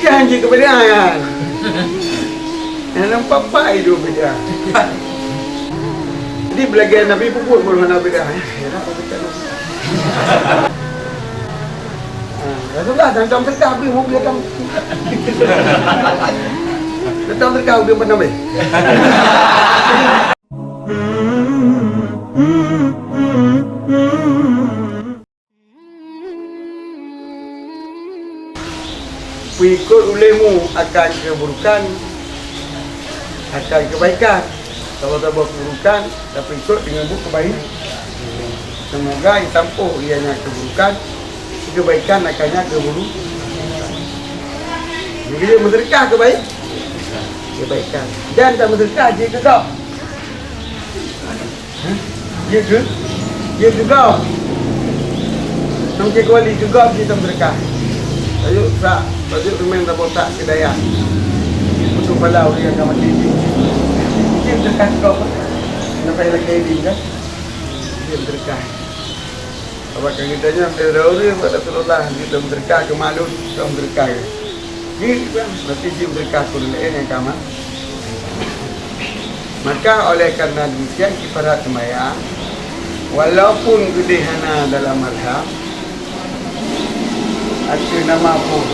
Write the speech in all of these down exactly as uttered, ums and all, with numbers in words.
Janji keu bid'ah kan? Nyang nampak pai dua bid'ah. Jadi, beulagèe Nabi peubuet meunurot hana bid'ah, ya. Ya, nak peubuet. Ha, Rasulullah, dan dalam sedekah beri mobil datang. Datang sedekah beri empat enam. Peuikot ulèhmu akan keuburukan, akan keubaikan. Saboh-saboh keuburukan, tapeukot deungon buet keubaikan. Seumoga jitampoh ianya keuburukan, keubaikan akannya keuburu-, jadi meuseudeukah keubaik-, keubaikan. Dan tameuseudeukah jih keu gob. Jeuet keu, jeuet keu gob. Nang cit kuali keu gob jih tameuseudeukah. Rayeuk sa, rayeuk rumen saboh sa keu dayah. Untuk bala ureueng nyang ka maté jih. Jeuet meuseudeukah keu gob. Sampai lagèe nyan kan? Jeuet meuseudeukah. Awak kan geutanyoe, ureueng bak Rasulullah, jeuet meuseudeukah keu makhluk, jeuet meuseudeukah. Jeuet kan, berarti jeuet meuseudeukah keu ureueng laén nyang ka ma-, Maka oleh karena demikian, kifarat seumayang, walaupun geudeh hana dalam mazhab, ateueh nama pun,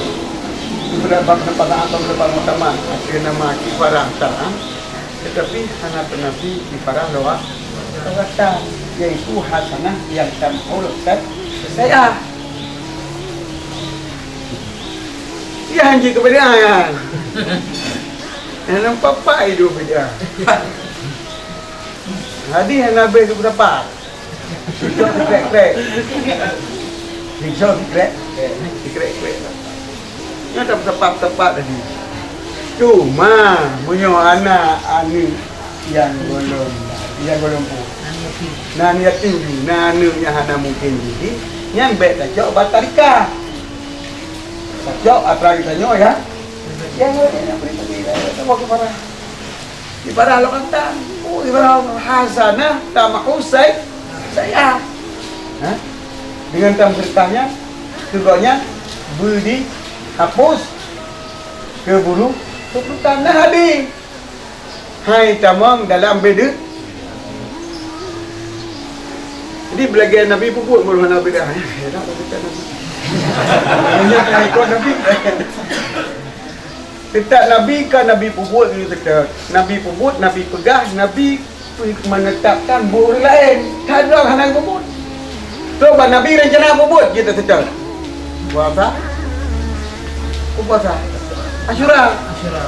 kifarat bab neupakat atau neupakat muktamad, ateueh nama kifarat syarat, tetapi hana teunafi kifarat lewat lewatan, yaitu hasanah yang tamhul sayyi'ah. Nyan jih keu bid'ah nyan. Nyang nampak pai dua bid'ah. Hadih hana habéh teupeusapa. Sikok sikrek-krek. Sikok sikrek. Sikrek-krek. Nyoe teupeusapa-peusapa tadi. Cuma meunyoe aneuk, aneuk nyang gohlom, nyang gohlom peue? Nan yatim jih, nan aneuk nyang hana mungken jih, nyan bèk tacok bak tarikah. Tacok atra geutanyoe, ya. Nyang laén nyang bri-bri, ya, ya, saboh kifarah. Kifarah lôn hantam. Oh, kifarah hasanah tamhus sayyi'ah. Ha? Dengan tam sertanya, keduanya beri hapus keburu keburukan. Nah, habis. Hai tamong dalam bid'ah. Jadi, beulagèe Nabi peubuet meunurot hana bid'ah, ya. Ya, tak, tak, tak, Nabi. Meunyoe ka ikot Nabi. Teutap Nabi ka Nabi peubuet nyoe teutap. Nabi peubuet, Nabi peugah, Nabi pe-, menetapkan buet ureueng laén. Ka droe hana peubuet. Trok bak Nabi rencana peubuet, jeuet teutap. Puasa. Puasa. Asyura. Asyura.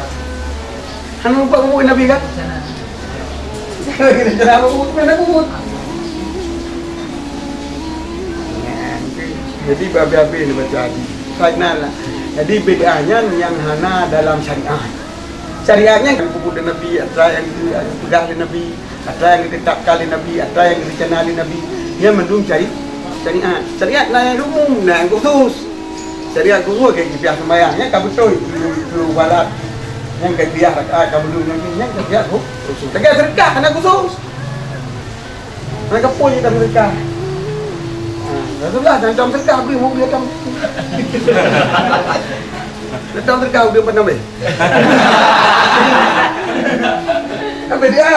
Hana lupa peubuet Nabi kan? Rencana. Rencana peubuet, hana peubuet. Jadi, babi-babi ni baca hadis. Salah. Jadi, bid'ah nyan nyang hana dalam syariat. Syariat nyan kan peubuet lé Nabi, atra nyang geupeugah lé Nabi, atra nyang geutetapkan lé Nabi, atra nyang geurencana lé Nabi. Nyan mandum syari-, syariat. Syariat na nyang umum, na nyang khusus. Syariat khusus keu jipiah seumayang, nyan ka beutôi, keu, keu salat. Nyan ka jipiah rakaat, ka mandum nyan, nyan ka syariat khu-, khusus. Lagèe seudeukah, hana khusus. Hana keu peue jih tameuseudeukah. Ha, Rasulullah, dan tam seudeukah bri mobil tam. Dan tam seudeukah bri empat enam. Habis dia.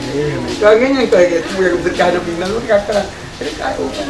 Eh, kau ni yang kau ingat tu yang seudeukah ada bintang tu kata. Seudeukah tu kan.